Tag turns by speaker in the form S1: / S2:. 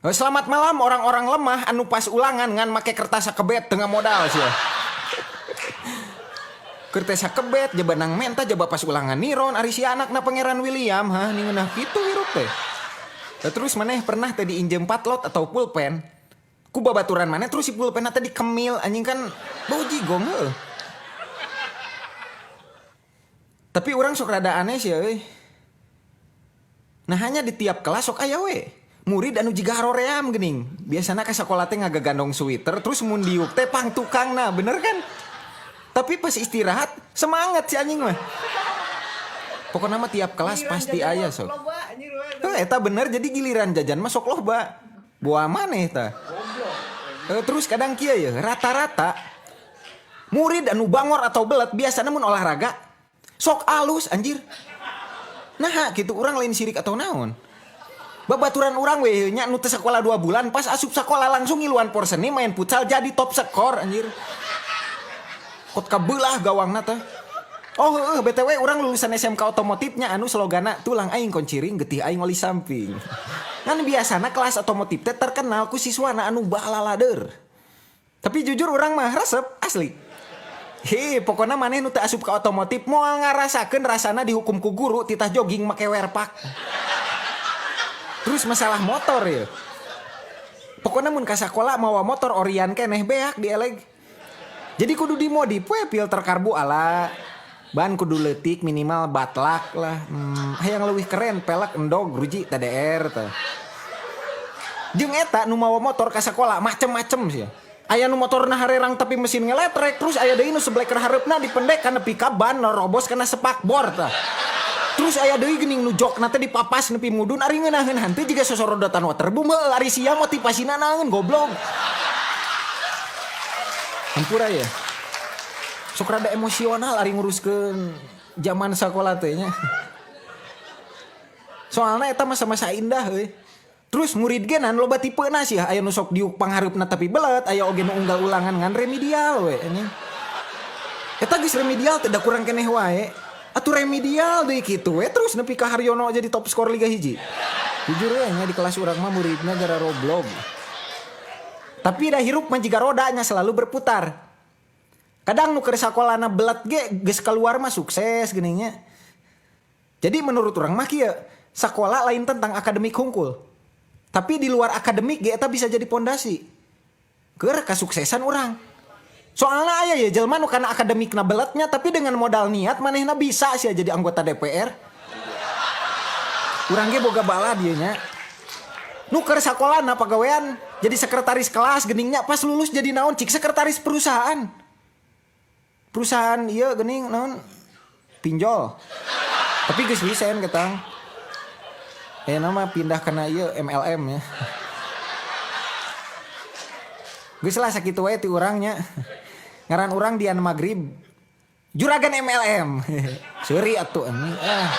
S1: Selamat malam orang-orang lemah anu pas ulangan ngan make kertas sakebet teu ngamodal sia. Kertas sakebet jaba nang menta jaba pas ulangan niron ari si anakna Pangeran William hah ni ngeunah kitu hirup teh. Terus maneh pernah teh diinjem patlot atau pulpen ku babaturan maneh terus si pulpenna teh dikemil anjing kan bau jigong heuh. Tapi urang sok rada aneh sia euy. Nah hanya di tiap kelas sok aya we murid anu jiga haroream geuning. Biasana ka sakola teh ngagagandong sweater terus mun diuk teh pang tukangna, bener kan? Tapi pas istirahat semangat si anjing mah. Pokokna mah tiap kelas
S2: Giliran
S1: pasti
S2: jajan
S1: aya
S2: mah
S1: sok.
S2: loba anjir we.
S1: Heuh eta bener jadi giliran jajan mah sok loba. Boa maneh tah. Terus kadang kieu ye, rata-rata murid anu bangor atau belet biasana mun olahraga sok alus anjir. Naha kitu urang lain sirik atau naon. Babaturan urang we nya nu teu sakola 2 bulan pas asup sakola langsung ngiluan porseni main futsal jadi top skor anjir. Kot kabelah gawangna teh. Oh heueuh BTW urang lulusan SMK otomotifnya anu slogana tulang aing konciring getih aing oli samping. Ngan biasana kelas otomotif teh terkenal ku siswana anu balalader. Tapi jujur urang mah resep asli. He, pokona maneh nu teu asup ka otomotif moal ngarasakeun rasana dihukum ku guru titah jogging make werpak. Terus masalah motor ya. Pokona mun ka sakola mawa motor orian keneh beak dieleg. Jadi kudu dimodif we filter karbu ala ban kudu leutik minimal batlak lah. Hayang leuwih keren pelek endog ruji TDR teh. Jeung eta nu mawa motor ka sakola macem-macem sih. Aya nu motorna harerang tapi mesin ngeletrek, terus aya deui nu sebleker hareupna dipendek kana nepi ka ban nerobos kana spakbor tah. Terus aya deui geuning nu jokna teh dipapas nepi mudun ari ngeunaheun hanteu jiga sosorodotan waterboom heueuh ari sia motivasina naon goblok. Hampura ya. Sok rada emosional ari nguruskeun zaman sakola teh nya. Soalna eta masa-masa indah euy. Terus murid ge nan loba tipena sih, aya nu sok diuk panghareupna tapi belet, aya oge nu unggal ulangan ngan remedial we anjing. Eta geus remedial teh da kurang keneh wae. Atuh remedial deui kitu we terus nepi ka Haryono jadi top skor Liga 1. Jujur we nya di kelas urang mah muridna gara roblog. Tapi da hirup mah jiga rodanya selalu berputar. Kadang nu keur sakolana belet ge geus keluar mah sukses geuning nya. Jadi menurut urang mah kieu, sakola lain tentang akademik hungkul. Tapi di luar akademik ge eta bisa jadi pondasi. Keur kasuksesan urang. Soalna aya ya jelema nu kana akademikna beletnya tapi dengan modal niat manehna bisa sia jadi anggota DPR. Urang ge boga bala dieu nya. Nu keur sakolana pagawean jadi sekretaris kelas geningnya pas lulus jadi naon cik sekretaris perusahaan. Perusahaan ieu geuning naon pinjol. Tapi geus resign ketang. Nama pindah kana ieu MLM ya. Geus lah sakitu wae ti urang nya. Ngaran urang Dian Maghrib. Juragan MLM. Seuri atuh anjing. Ah.